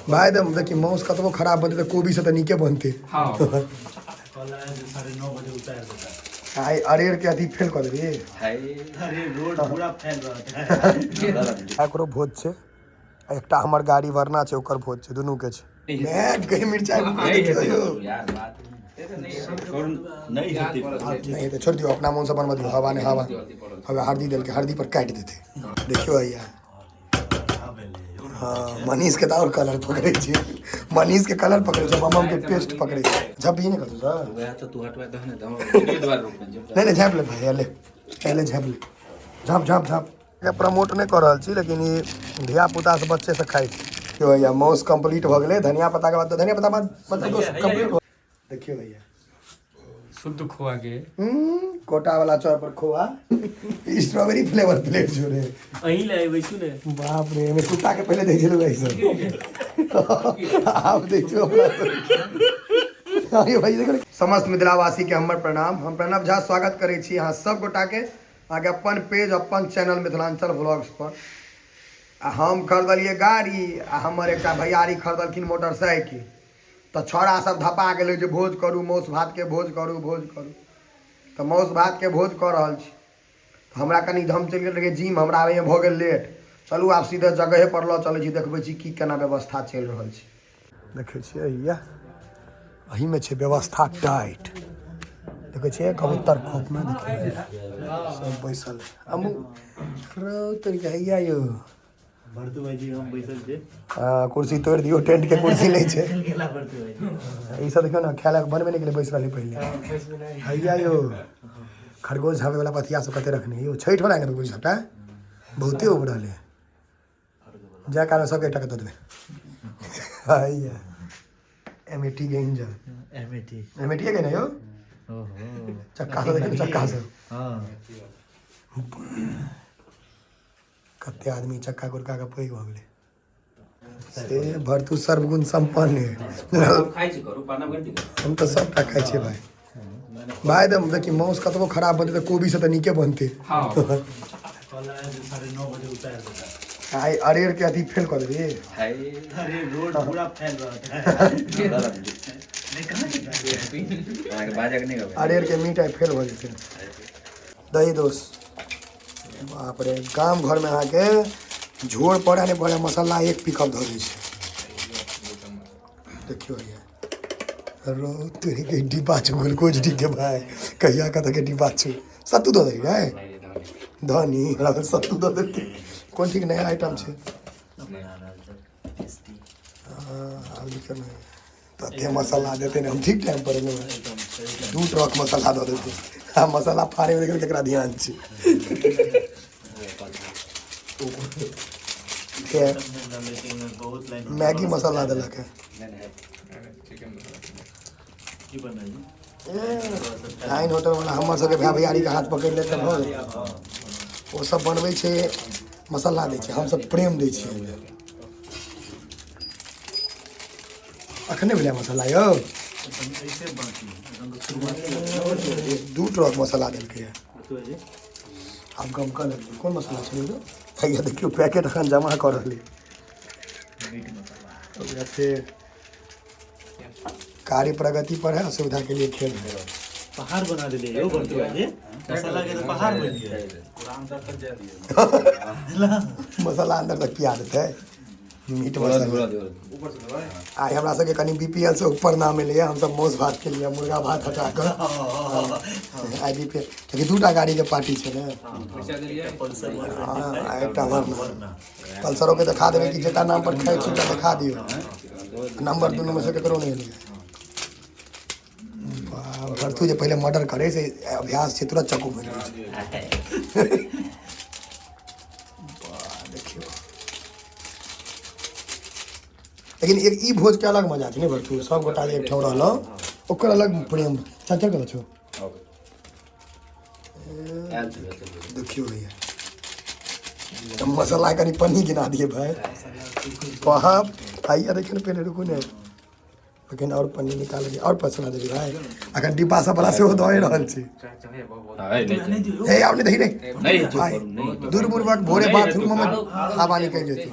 भाय तऽ देखी माउस कतबो खराब बनतै तऽ कोबी से तऽ नीके बनतै। हँ। 9:30 बजे उतारि देता। आइ अरेर के अथी फेल कऽ देबही। अरे रोड पूरा फैल रहत। एकरो भोज छै, एकटा हमर गाड़ी वरना छै, ओकर भोज छै, दुनू के छै। मैं गई मिरचाई देखियौ। नहि हेतै। नहीं हेतै, छोड़ दियौ, अपना मोनसँ बनबऽ दियौ। हवा नहि, हवा हवा हरदी देलकै, हरदी पर काटि देतै। देखियौ भैया। हाँ, मनीष के तऽ आओर कलर पकड़ै छै, मनीष के कलर पकड़ै छै, बम के टेस्ट पकड़ै छै। झपही नहि करतौ सर। वएह तऽ तू हटवा दह ने, दह रोकने। नहि नहि, झाँपि ले भाई, ले पहिले झाँपि ले, झाँप झाँप झाँप। प्रमोट नहि कऽ रहल छी, लेकिन ई धिया पुता से बच्चे से खाइ छै। देखियौ भैया, माउस कम्प्लीट भऽ गेलै। धनिया पत्ता के बाद, धनिया पत्ता बाद मतलब दोस्त कम्प्लीट। देखियौ भैया, शुद्ध खोआ के कोटा वाला चौर पर खोआ, स्ट्रॉबेरी फ्लेवर प्लेट जोड़े। अहीं ले अयबै छु ने। बाप रे, एहिमे कुत्ता के पहिले दै छलै सब, आब दै छौ अपना सबके। अरे भाई देखो। समस्त मिथिलावासी के हमर प्रणाम। हम प्रणव झा स्वागत करै छी अहाँ सब गोटा के अहाँके अपन पेज, अपन चैनल मिथिलांचल व्लॉग्स पर। आ हम खरीदलियै गाड़ी आ हमर एकटा भैयारी खरीदलखिन मोटरसाइकिल, तऽ छौड़ा सब धपा गेलै जे भोज करू, मासु भातके भोज करू, भोज करू। तऽ मासु भातके भोज कऽ रहल छी। तऽ हमरा कनि हम चलि गेल रहियै जिम, हमरा आबैमे भऽ गेल लेट। चलू आब सीधे जगहे पर लऽ चलै छी, देखबै छी की केना व्यवस्था चलि रहल छै। देखै छियै हैया, एहिमे छै व्यवस्था टाइट। देखै छियै कबूतर खोपमे, देखियौ सब बैसल। हमहूँ रौ तोरीके हैया यौ। भरतू भाईजी, हम बैसल छी। हाँ, कुर्सी तोड़ि दियौ, टेंट के कुर्सी नहि छै। गेला भरतू भाईजी। ई सब देखियौ ने, खाय बनबे नहि केलै, बैस रहलै पहिले। हैया यौ, खरगोश झाँपे वाला पथिया सब कते रखने यौ। छठि वाला ने बुझ, सबटा बहुते उभरल है। जाय कारण सबके एकटा के दऽ देबै। हैया एम ए टी के engine. MAT. M A T के ने यौ। ओहो। चक्का सब देखियौ ने, चक्का सब। हां। कते आदमी चक्का गुड़का के पैघ भऽ गेलै से भरतू सर्वगुण सम्पन्न है। खाइ छी करू पाना भरि दियौ। हम तऽ सबटा खाइ छियै भाय। भाय तऽ देखी माउस कतबो खराब बनतै तऽ कोबी से तऽ नीके बनतै। हँ। 9:30 बजे उतारि देता। आइ अरेर के अथी फेल कऽ देबही। अरे रोड पूरा फैल रहत। अहाँके बाजक नहि अबै। अरेर के मीट आइ फेल भऽ जेतै। दही दोस, बाप रे, गाम घरमे अहाँके झोर पड़ै नहि पड़ै, मसाला एक पिकअप धऽ दै छै। देखियौ भैया, रौ तोरी के डिब्बा छौ ग्लूकोज डी के। भाय, कहिया कतऽ के डिब्बा छौ। सत्तू दऽ देली रे धनी, हमरा भेल सत्तू दऽ देतै। कोन ठीक नया आइटम छै। हाँ, आब देखियौ ने, तते मसाला देतै ने। हम ठीक टाइम पर एलहुँ हेँ। दू ट्रक मसाला दऽ देतै आ मसाला फाड़ैमे देखियौ केकरा ध्यान छै के। बहुत लाइन। मैगी मसाला देलक है। की बनाई? लाइन होटल वाला हमर सबके भाय भैयारीके हाथ पकड़ि लेत तऽ भऽ गेल। ओ सब बनबै छै, मसाला दै छै, हमसब प्रेम दै छियै ओहिमे। अखने भेलै मसाला यौ। ऐसे बाकी एकदम तो शुरुआत। दू ट्रक मसाला देलकै है। भरतू भाईजी। आब गमकऽ लगलै। कोन मसाला छै यौ? हैया देखियौ, पैकेट एखन जमा कऽ रहलै। मीट मसाला। ओकरा फेर कार्य प्रगति पर है, असुविधा के लिए खेल है। पहाड़ बना देले यौ भरतू भाईजी, मसाला के तो पहाड़ बन गेल। मसाला अंदर तक पिया देतै मीट मसाला। आइ हमरा सबके कनि बी पी एल से ऊपर नाम एलैए। हमसब मासु भात के लिए मुर्गा भात हटा कऽ आइ बी पी एल, कियाकि दूटा गाड़ी के पार्टी छै ने। हाँ, आ एकटा वरना पल्सरो के देखा देबै कि जेकरा नाम पर खाइ छी ओकरा देखा दियौ नंबर। दुनू में से ककरो नहि एलैए। भरथू जे पहिले मर्डर करे से अभ्यास छै, तुरंत चक्कू मारि दै छै। वाह, देखियौ, लेकिन एक ई भोज के अलग मजा छै ने भरथू? सब गोटा जे एकठाम रहलहुँ, ओकर अलग प्रेम। चल चल, कतऽ छौ? देखियौ भैया, तऽ मसाला कनि पन्नी गिना दिए भाय। बाप, आइया देखियौ ने पहिले, रुकू ने। अखन आओर पन्नी निकालबै, आओर पसना देबै भाय। अखन डिब्बा सब वाला सेहो दए रहल छी। हे, आब नहि दही रे। नहि हेतौ भाय, करू, नहि हेतौ। दूर बुड़बक भोरे नहि बाथरूम में हेतौ। हवा निकलि जेतै।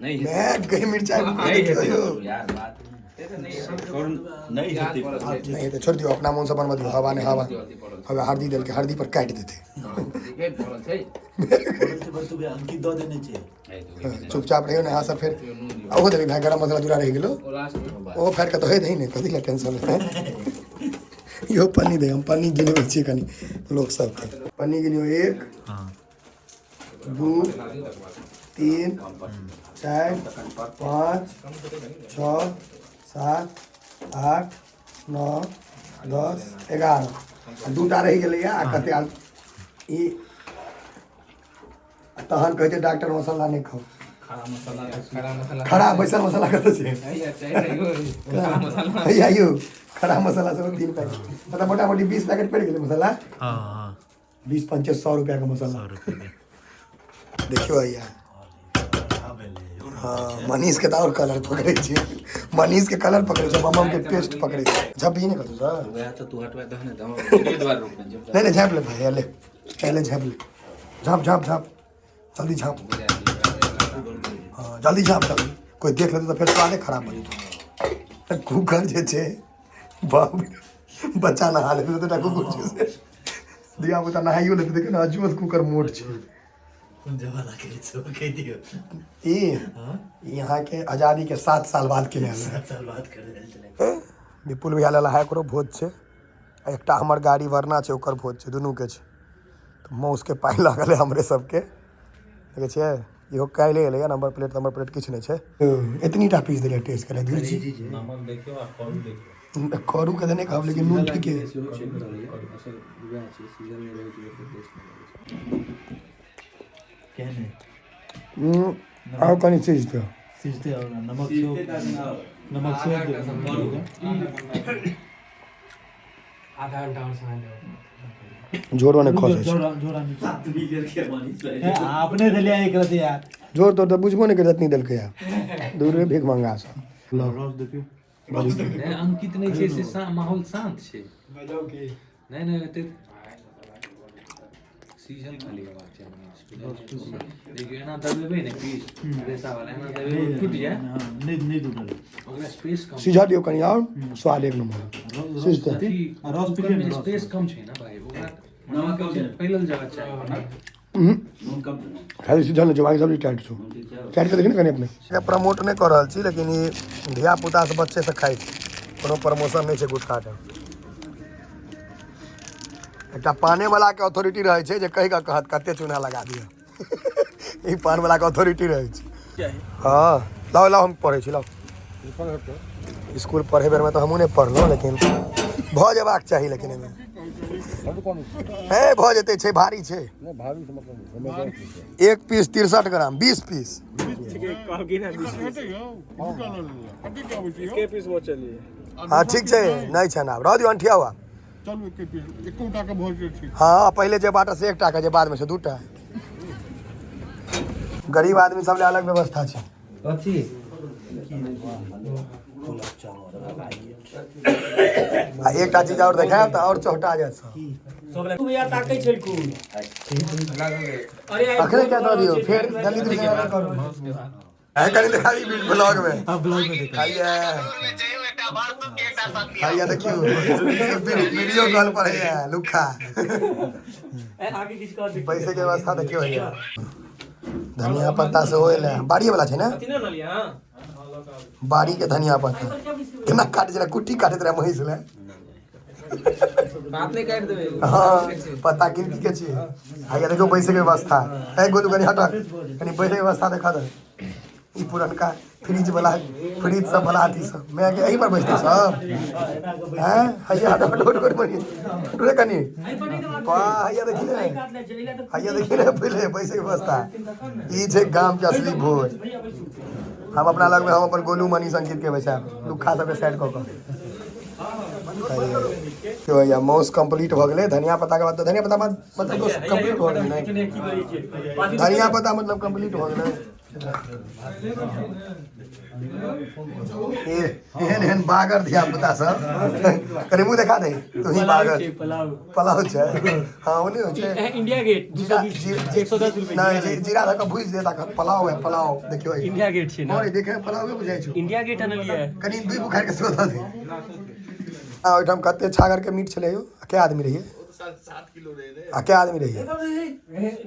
नहि हेतौ। मैं गई मिरचाई नहि देखियौ हेतौ यौ। करू यार बात। करू, नहि हेतै। नहि हेतै, छोड़ि दियौ, अपना मोनसँ बनबऽ दियौ। हवा नहि, हवा हवा। हरदी देलकै, हरदी पर काटि देतै। बर्तू भाई, अंकित दऽ देने छै। चुपचाप रहियौ ने अहाँ सब। फेर ओहो देबै भाय, गरम मसाला दूरा रहि गेलो, ओहो फाड़ि कऽ दहे दही ने। कथी लए टेंशन है? इहो पन्नी दे। हम पन्नी गिनबै छियै कनि लोक सबके। पन्नी गिनियौ, 1, 2, 3, 4, 5, 6, 7, 8, 9, 10, 11 आ दूटा रहि गेलैए। आ कते आल ई आ तहन कहै छै डॉक्टर मसाला नहि खाउ। खड़ा बैसल मसाला कतऽ छै? हैया यौ, खड़ा मसाला सब 3 पैकेट, मतलब मोटा मोटी 20 पैकेट पड़ि गेलै मसाला। हँ हँ। 20 पंचे 100 रुपया के मसाला। देखियौ भैया। हाँ, मनीष के तऽ आओर कलर पकड़ै छै। मनीष के कलर पकड़ै छै, बम के टेस्ट पकड़ै छै। झाँपी नहि कतौ सर। वएह तऽ तू हटवा दह ने, दह दुआरे रोपने छै। नहीं नहीं, झाँप ले भाई, ले पहले झाँप ले। झाँप झाँप झाँप, जल्दी झाँप। हाँ, जल्दी झाँप जल्दी, कोई देख लेते तो फिर स्वादे खराब हो जेतौ। तऽ कुकर जे छै बाप रे, बच्चा नहा लेते तऽ कुकर छै से धिया पुता नहाइयो लेते। देखियौ ने, अजुओ कुकर मोट छै। कोन जमाना के छै, कहि दियौ। ई यहाँ के आजादी के 7 साल बाद केने हलै। 7 साल बाद कर देल छलै। विपुल भैया लेल है एकरो भोज छै आ एकटा हमर गाड़ी वरना छै, ओकर भोज छै, दुनूके छै। तऽ मौसके पाइ लागल है हमरे सबके। देखै छियै, इहो काल्हि एलैए। नंबर प्लेट नंबर प्लेट किछु नहि छै। एतनी टा पीस देलियै टेस्ट करे धीर जी। नमक देखियौ आ करू देखियौ। करू के तऽ नहि कहब, लेकिन नून ठीके। सेहो छै, असल वएह छै, सीजन नहि रहै छै तऽ टेस्ट नहि लगै छै। केहन है? आउ कनि चीज तऽ सिझते और नमक सेहो, नमक सेहो दियौ। आधा घंटा और समय देबै। जोरो नहि खसै छै। जोड़ा जोड़ा अपने देलियै एक रति यार। जोर तोर तऽ बुझबो नहि करै, एतनी देलकै या दूर भीख मंगा सब। रस देखियौ। नहि, अंकित नहि छै से माहौल शांत छै। नहि नहि, एते सीजन खाली के बात छै। देखियौ, एना दबेबै ने पीस रेशा वाला, एना दबेबै, टूटि जाय। हँ, नहि नहि टूटल। ओकरा स्पेस कम। सिझा दियौ कनि आओर, स्वाद एक नंबर सिझतै। अथी आ रस कुकर पीलियै में ने, रस। स्पेस कम छै ने भाई, ओकरा नमक कम छै, फैलल जगह चाही। नून कम छै ने? खाली सिझल नहि छै, बाकी सब्जी टाइट छौ। नून ठीक छै। टाइट के देखी ने कनि। अपने प्रमोट नहि कऽ रहल छी, लेकिन ई धिया पुता से बच्चे से खाइ छै। कोनो प्रमोशन नहि छै गुटखाके। एकटा पाने वाला के अथॉरिटी रहै छै जे कहि कऽ कहत कते चूना लगा दिअ। ई पान वाला के अथॉरिटी रहै छै। हँ, लाउ लाउ, हम पढ़ै छी, लाउ। स्कूल पढ़े बेरमे तऽ हमहूँ नहि पढ़लहुँ, लेकिन भऽ जेबाक चाही। लेकिन एहिमे हे भऽ जेतै छै, भारी छै। एक पीस 63 ग्राम, 20 पीस। एके पीस बचलियै। हँ, ठीक छै, नहि छै ने, आब रह दियौ, अंठिया हुआ। चलू, एके पीस एकोटा के भऽ जेतै, ठीक। हँ, पहिले जे बाटा से एकटा के, जे बादमे छै दूटा। गरीब आदमी सब ले अलग व्यवस्था छै। कथी? आ एकटा चीज आओर देखायब तऽ आओर चौहटा जायत सब। भैया ताकै छलखुन। अरे आइ अखने क्या दऽ दियौ, फेर जल्दी दूसरा करू। आइ कनि देखा दी ब्लॉग में। हाँ, ब्लॉग में देखा। खाइए खाइए, देखियौ वीडियो कॉल पर है लुखा। आगे किछु कह दे। पैसे के व्यवस्था देखियौ भैया। धनिया पत्ता सेहो एलै, बाड़ी वाला छै ने। अथी नहि आनलियै अहाँ? बाड़ी के धनिया पत्ता केना काटै छलै, कुट्टी काटैत रहै महींस ले। बात नहि काटि देबै। हाँ, पत्ता गिनती के छियै। आइया देखियौ बैसे के व्यवस्था है। गोलू, कनि हट, कनि बैठे के व्यवस्था देखा दे। ई पुरनका फ्रिज वाला, फ्रिज सब वाला अथी सब मैं के एही पर बैठते सब हैं। हैया हट हट हट हट, हट रे कनि। वाह, हैया देखी ने, हैया देखी ने पहिले बैसे के व्यवस्था। ई छै गाम के असली भोज। हम अपना लग में हम अपन गोलू, मनी, संगीत के बैसायब, लुखा सबके साइड कऽ कऽ। तो भैया, मौस कंप्लीट भऽ गेलै। धनिया पत्ता के बाद तऽ धनिया पत्ता बाद मतलब कंप्लीट भऽ गेलै। धनिया पत्ता मतलब कंप्लीट भऽ गेलै। एहन एहन बागर धिया पुता सब कनि मुँह देखा दे तू ही बागर पुलाव पुलाव छै। हाँ, ओ नहि होइ छै इंडिया गेट जीरा 110 रुपए। नहि, जीरा धऽ कऽ भूजि देता, पुलाव है पुलाव। देखियौ, इंडिया गेट छै ना। और देखे में पुलावे बुझाइ छौ। इंडिया गेट अनलियै। कनि दुई बुखार के सेहो दऽ दे। आ ओहिठाम कते छागर के मीट छलै यौ? आ कै आदमी रहियै? आ कै आदमी रहियै?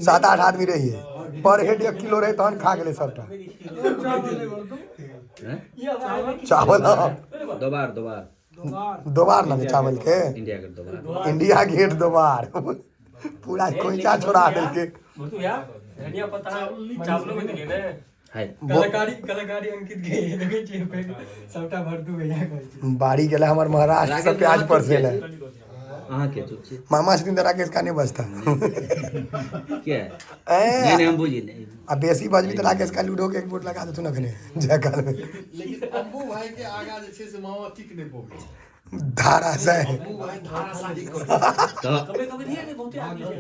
7-8 आदमी रहियै। पर हेड 1 किलो रहै तहन खा गेलै सबटा चावल। दोबार दोबार। दोबार ना चावल के। इंडिया गेट दोबार। इंडिया गेट दोबार पूरा खोइचा छोड़ा देलकै। भर्तू भैया, धनिया पत्ता चावलो में देलियै ने। हाय। कलाकारी कलाकारी अंकित के देखै छियै, फेर सबटा भर्तू भैया कहै छै। बाड़ी गेलै हमर महाराष्ट्र से प्याज परसे लए। अहाँ के चुप छी। मामा छथिन तऽ राकेश का नहि बजता। किया? ए। नहि नहि, हम बुझि नहि। आ बेसी बजबी तऽ राकेश का लूडो के एक बोर्ड लगा देथुन अखने जय काल में। लेकिन अम्बू भाई के आगा जे छै से मामा टिक नहि पबै छै। धारा से। अम्बू भाई धाराशाही करै छै। तऽ कभी कभी दिए ने, बहुते आदमी छै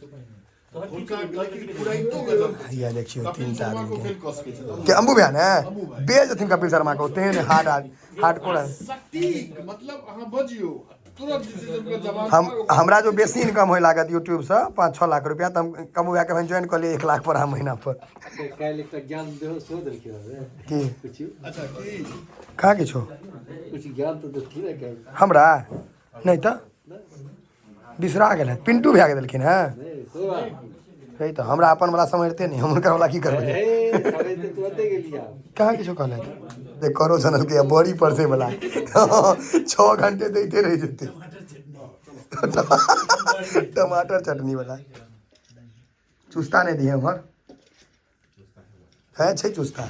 तोहर। हुनका लेकिन पुराइतो गजब के छै। हैया देखियौ, कपिल तीन टा शर्मा आदमी को के फेल कऽ सकै छै। के अम्बू भैया ने अम्बू भाई। बेच देथिन कपिल शर्मा के, तेहन हार्ड हार्ड कोर है। सटीक, मतलब अहाँ बजियौ, तुरंत जे छै से हुनकर जवाब। हम हमरा जो बेसी इनकम होय लागत यूट्यूब से 5-6 लाख रुपया तऽ हम कमू भैया के ज्वाइन कऽ लियै 1 लाख पर हम महीना पर। काल्हि एकटा ज्ञान देहो सेहो देलखिन हँ। की? किछु। अच्छा की? कहाँ किछो। किछु ज्ञान तऽ देलखिन ने काल्हि। हमरा नहि तऽ बिसरा गेल है। पिंटू भैया के देलखिन हँ। नहि, तोरा। हे, तऽ हमरा अपन वाला समझते नहि, हम हुनकर वाला की करबै? हे, समझ तऽ तुरन्ते गेलियै आब। कहाँ किछो कहलथि जे करो छनलकै बड़ी परसे वाला 6 घंटे दैते रहि जेतै टमाटर चटनी वाला। चुस्ता नहि दिहे उम्हर है छै चुस्ता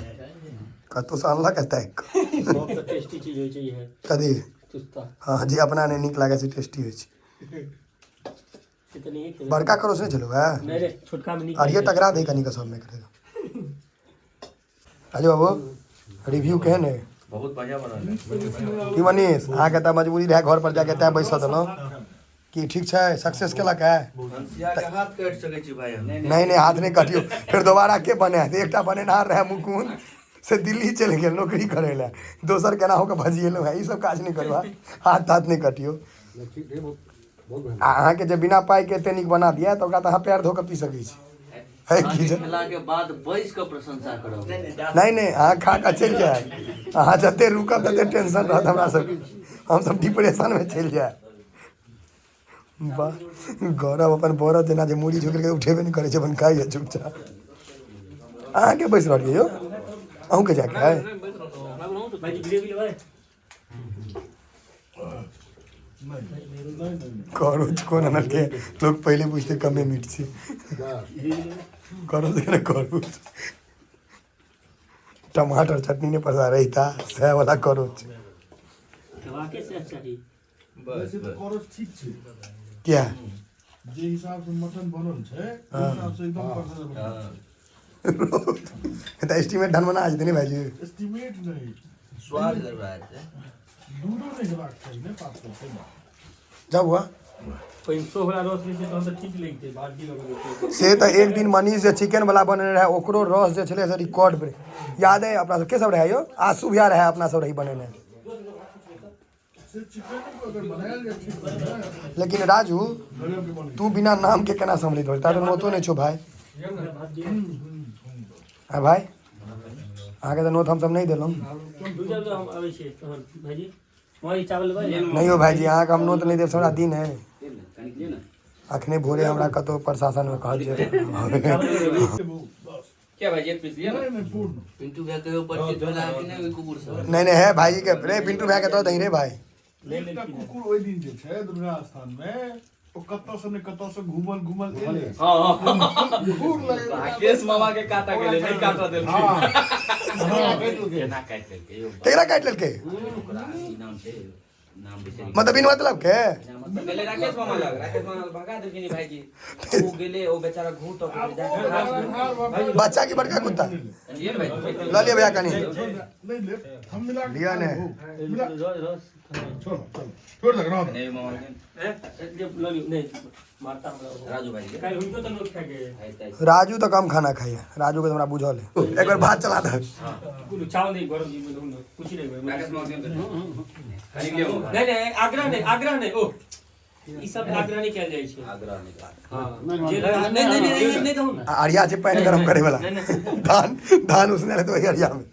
कतहुसँ अनलक है ताकि कऽ। सबसँ टेस्टी चीज होइ छै इहे। कथी? चुस्ता। हँ, जे अपना नहि नीक लागै छै टेस्टी होइ छै। से तऽ नहिए खेबै। बड़का करोस नहि छलौ है। नहि रे, छोटका मे नीक। अरिये टकरा दे कनिक सबमे करे। राजू बाबू, रिव्यू केहन है? बहुत बढ़िया बनल है। की मनीष, अहाँके तऽ मजबूरी रहै घर पर जाके तैं बैस देलहुँ। की ठीक छै? सक्सेस केलक है? हंसिया के हाथ काटि सकै छी भाई हम। नहीं नहीं, हाथ नहीं कटियो, फिर दोबारा के बनायत? एकटा बनेनहार रहै मुकुंद, से दिल्ली चलि गेल नौकरी करै लए। दोसर केना होके भजिएलहुँ है। ई सब काज नहि करबा, हाथ ताथ नहि कटियो। आ अहाँके जे बिना पाइके एते नीक बना दिया तऽ ओकरा तऽ अहाँ पैर धो कऽ पी सकै छी है की जे? खेला के बाद बैस कऽ प्रशंसा करब। नहीं नहीं, अहाँ खा कऽ चलि जायब। अहाँ जते रुकब तते टेंशन रहत हमरा सबके, हमसब डिप्रेशनमे चलि जायब। वाह गौरव, अपन बरद जेना जे मूड़ी झुकि के उठेबे नहि करै छै, अपन खाइए चुपचाप। अहाँके बैस रहलियै यौ? अहूँके जाके है? भाईजी, ग्रेवी लेबै? करो कोन अनलकै? लोग पहिले बुझते कमे मीट छै। करो ने करू, टमाटर चटनी नहि पसा रहिता सएह वाला करो। खेबाके सएह चाही। वैसे तऽ करस ठीक छै। किया? जे हिसाब से मटन बनल छै, ओहि हिसाब से एकदम परसल बनल छै। तऽ एस्टीमेट ढनमना जेतै ने भाईजी? एस्टीमेट नहि। स्वाद गड़बड़ा जेतै। दूधो नहि हेबाक चाही ने पातर से। जाउ हुआ। पैसो वाला रस जे छै तहन तऽ ठीक लगतै, बाल्टी लऽ कऽ देतै। से तऽ एक दिन मनीष जे चिकन वाला बनेने रहै, ओकरो रस जे छलै से रिकॉर्ड ब्रेक। याद है अपना सब के सब रहै यौ? आशू भैया रहै, अपना सब रही बनेने। से चिकन अगर बनायल जाय ठीक से ने, लेकिन राजू, गजब के बनै। तू बिना नाम के केना सम्हलित रहल? तारा नोतो नहि छौ भाई। हाँ भाई, अहाँके तऽ नोत हमसब नहि देलहुँ। दू जब हम आबै छियै तहन भाईजी, वहाँ चावल लेबै। नहीं हो भाईजी, अहाँके हम नोत नहि देब से हमरा दिन है। कनिक लिअ ने। अखने भोरे हमरा कतहु प्रशासनमे कहल जे बस। क्या भाई, एक पीस लिया ना? नहीं नहीं, पूर्ण। पिंटू भैया कहियो परिचित भेला कि नहि ओहि कुकुर से? नहीं नहीं, है भाईजी के रे, पिंटू भैया के दऽ दही रे भाई। एकटा कुकुर ओहि दिन जे छै दुर्गा स्थान मे, ओ कतऽ से ने कतऽ से घूमल घूमल एलै। हाँ। घूर लगे। राकेश मामा के काटा गेलै, नहि काटा देलखिन। हाँ, केना काटि लेलकै यौ? केकरा काटि लेलकै? ओकरा की नाम छै, नाम बिसरि गेलियै। मतलब बिन मतलब के? गेलै राकेश मामा लग, राकेश मामा लग भगा देलखिन भाईजी। ओ गेलै, ओ बेचारा घूर तक जाके। बच्चा की बड़का कुत्ता? लिए ने भाई। लऽ लिअ भैया कनि। नहीं ले, हम मिला के लिअ ने। मिला। रस। छोड़ो, चलो छोड़ लग रहा। नहीं मामा के। ए, लऽ लियौ नहि। मारता हमरा। राजू भाई के काल्हि हुनको तऽ नोत खाके। राजू तऽ कम खाना खाइए, राजू के तऽ हमरा बुझल है। एक बेर भात चला दे। कुल चावल नहीं गौरव जी बोलू न पूछि नहीं। राकेश मौसी कनी लेबो। नहीं नहीं, आग्रह नहीं, आग्रह नहीं। ओ ई सब आग्रह नहीं कयल जाइ छै। आग्रह नहीं। हां, जे नहीं नहीं नहीं नहीं कहू ना। आ अरिया छै पानि गरम करे वाला, धान धान उसने रहै तऽ ओहि अरिया में।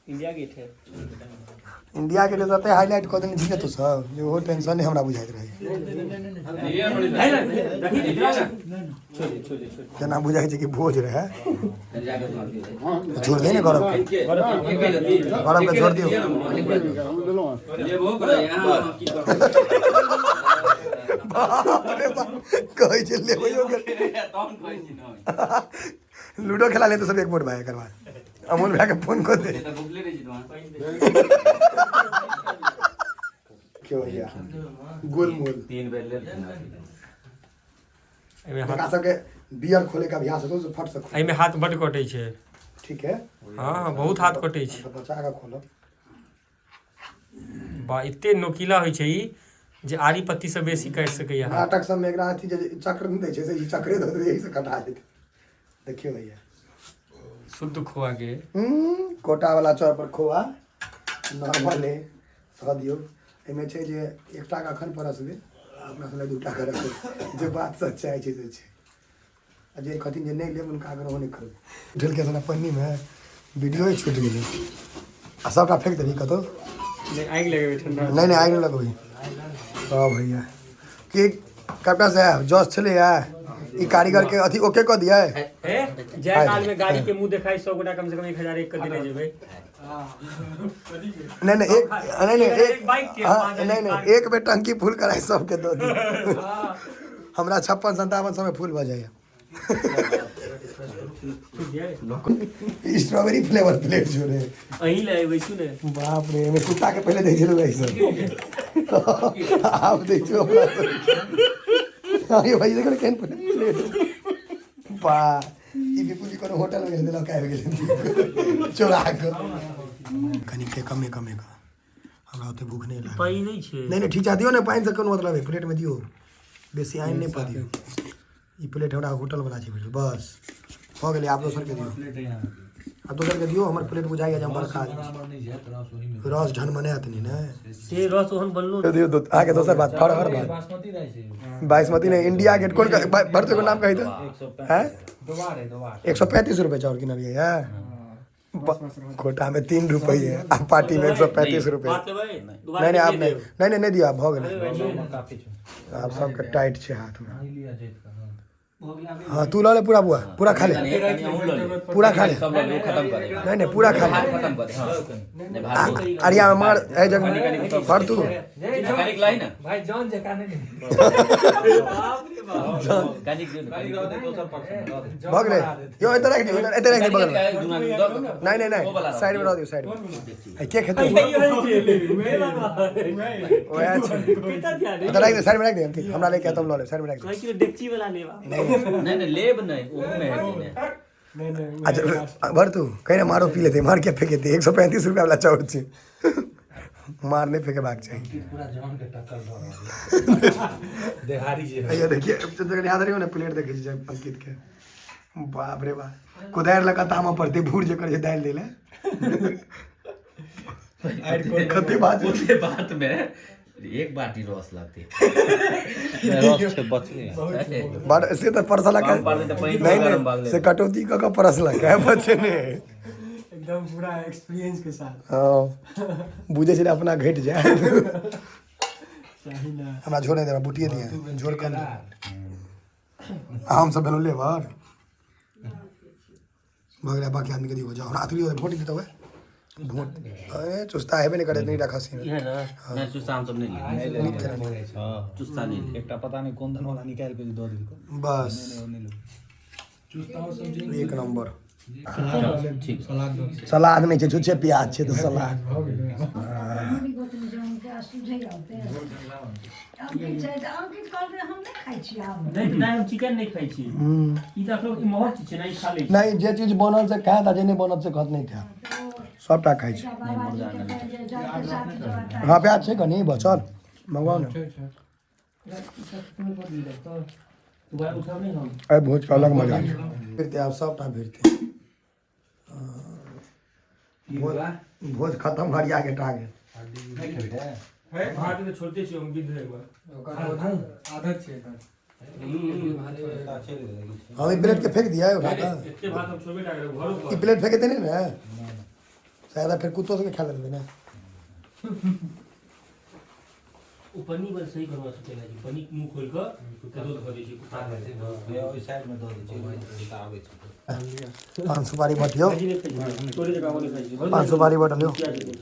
इंडिया गेट है। इंडिया के लिए तऽ हाईलाइट कऽ देने छी ने तू सब, जे ओहो टेंशन नहि हमरा बुझाइत रहै। नहीं नहीं, रखी नहीं ना, छोड़िए छोड़िए छोड़िए। जेना बुझाइ छै कि भोज रहै। जाके छोड़ दे ने गौरव के, गौरव के छोड़ दियौ। लेबो कर यहाँ की करब। बाप रे बाप, कहै छै लेबैयो के। तहन कहै छी न। लूडो खेला ले तो सब एक मोट भाई, एकर बाद अमोल भाई के फोन कर दे। तऽ भुखले रहै छी तोहाँ। क्यों भैया गोलमोल? 3 बेर लेल। एहिमे हाथ एकरा सबके बियर खोले के अभ्यास हेतौ से फट से खोल। एहिमे हाथ बड कटै छै। ठीक है। हाँ, बहुत हाथ कटै छै। तऽ बचा के खोलब। बा, एते नोकीला होइ छै ई जे आरी पत्ती से बेसी काटि सकैया हाथ। नाटक सब में एकरा अथी जे चक्र नहि दै छै से ई चक्रे दऽ देतै, एहि से कटा जेतै। देखियौ भैया। शुद्ध खोआ के। कोटा वाला चौर पर खोआ नॉर्मल है, धऽ दियौ। एहिमे छै जे एकटा के अखन परसबै, अपना सब दूटा के रखबै, जे बात सच्चाइ छै से छै। आ जे कहथिन जे नहि लेब, हुनका आग्रहो नहि करबै। उठेलकै साला पन्नी मे वीडियो छूटि गेलै आ सबटा फेंक देबही कतौ। नहि, आगि लगेबै ठंडा। नहि नहि, आगि नहि लगबै। हँ भैया, की कपड़ा से जस छलैया ई कारीगर के अथी ओके कऽ दियै। ए जाय काल में गाड़ी के मुंह देखाई 100 गोटा कम से कम 1001 के देने जेबै। नहीं नहीं, एक नहीं नहीं, एक एक बाइक के, हाँ, 5,000 नहीं नहीं, एक बेर टंकी फूल कराई सबके दऽ दियौ। हमरा 56-57 में फूल भऽ जाइए। स्ट्रॉबेरी फ्लेवर प्लेट जोड़े। अहीं ले अयबै सुने। बाप रे, एहिमे कुत्ता के पहिले दै छलहुँ एहि सब, आब दै छौ हमरा सब। अरे भाई, देखो ने केहन प्लेट। बा, ई विपुल जी कोनो होटल में गेल लऽ आबि गेलै चोरा कऽ। कनि के कमे कमे कऽ, हमरा ओते भूख नहि लागल। पानि नहि छै। नहीं नहीं, ठीक छै, दियौ ने। पानि से कोनो मतलब है, प्लेट में दियौ, बेसी आनि नहि पा दियौ। ई प्लेट हमरा होटल वाला छै भेटल। बस भऽ गेलै, आब दोसर के दियौ। प्लेट है यहाँ। आब दोसर के दियौ। हमर प्लेट बुझाइया जे हम बड़का आदमी छी। बराबर नहीं छै रस ओही में। रस ढनमनायत नहि ने। से रस ओहन बनलो। दियौ अहाँके दोसर बात, फरहर बात। बासमती राइस है। बासमती नहीं, इंडिया गेट। कोन भरते को नाम कही तो है। दोबार है, दोबार। 135 रुपये चाउर किनलियै है। कोटा में 3 रुपये आ पार्टी में 135 रुपये। बात लेबै दोबारा? नहीं नहीं, आब नहीं। नहीं नहीं, नहीं दियौ, आब भऽ गेलै। काफी छै। आब सबके टाइट छै हाथ में। नहीं लिया जैत का, हाँ। हाँ, तू लऽ ले पूरा बुआ, पूरा खा ले। कनि अहूँ लऽ ले। पूरा खा ले। सब लऽ ले, खत्म करे। नहीं नहीं, पूरा खा ले। खत्म करे, हाँ। नहीं, भात। अरिया में मार ए जग भर तू। कनिक लाई ने। भाई, जॉन जका नहीं। कनिक दियौ ने, कनिक। दोसर पक्ष में रह दे। भऽ गेलै यौ, एतऽ राखि दियौ, एतऽ राखि दियौ बगलमे। दुनू आदमी दऽ कऽ। नहीं नहीं नहीं, साइड में रह दियौ, साइड में। ए, के खेतै? ओएह छै। एतऽ राखि दे, साइड में राखि दे अंकित, हमरा लेके तब लऽ ले, साइड में राखि दे। डेकची वाला लेबा। नहीं। नहीं नहीं, लेब नहीं, ओहू में हेतै ने। अच्छा भर तू कहीं ना मारो पी लेते, मार के फेंके। 135 रुपया वाला चाउर छै, मार नहीं फेंकेबाक चाही। पूरा जॉन के टक्कर दऽ रहल है। देहारी जे भैया देखिए, जखन याद रहियो ने प्लेट देखै छी अंकित के, बाप रे बाप, कोदारि लऽ कऽ तामऽ पड़तै, भूर जे करै छै दालि दै लए कते बात। ओते बात में एक बाटी रस लगतै। रस छै बचले। बड़ से तऽ परसलक। कम पड़तै तऽ पानि नहीं गरम भऽ नहीं, गेलै। से कटौती कऽ कऽ परसलक है बचने। एकदम पूरा एक्सपीरियंस के साथ। हँ, बुझै छलै अपना घटि जाय। चाही ना। हमरा झोर नहि देबै, बुटिए दिए, झोर कम दे। आ हम सब भेलहुँ लेबर। भऽ गेलै, बाकी आदमीके दियौ, जाओ। हमरा अथी भोट दितौ भोट। अरे चुस्ता हेबे नहि करे इतनी खसी में। है ना। नहि, चुस्सा हमसब नहि लेब। नीक केलनि। चुस्सा नहि लेब। एकटा पता नहीं कोन धन वाला निकालि के दऽ देलको। बस। नहि लेब चुस्ता सब जे। एक नंबर। ठीक। सलाद नहि छै, छुच्छे प्याज छै तऽ सलाद। अंकित कहलकै हम नहि खाइ छी आब। नहीं नहीं, हम चिकन नहीं खाइ छी। ई तऽ अखनो ई महग चीज छै ने, ई खा लै छी। नहि, जे चीज बनल से खायत आ जे नहि बनल से कहत नहि खायत, सबटा खाइ छै। बाबाजी के कहै जे जलके साथ जो हँ, प्याज छै कनि बचल, मंगवाउ ने। आइ भोज के अलग मजा छै। फिरते आब सबटा फिरते। भोज भोज खत्म, हरिया के टागे। भात के छोड़ते छियै हम विध एक बार। आदत छै एकर। हम ई प्लेट के फेंक दिया उठा के। एते भात हम छोड़बे टा करब घरो ई पर। प्लेट फेंके देने ने, शायद फिर कुत्तो सबके खा लेते ना। ओ पन्नी बस सही करवा सकै छै, पन्नी मुंह खोलि कऽ कतौ धऽ दै छै कुत्ता। ओहि साइड मे दऽ दै छियै, आबै छै। पान सुपारी बटियो। तोरे जकाँ ओ नहि खाइ छै। पान सुपारी बटलियो। प्याज दे।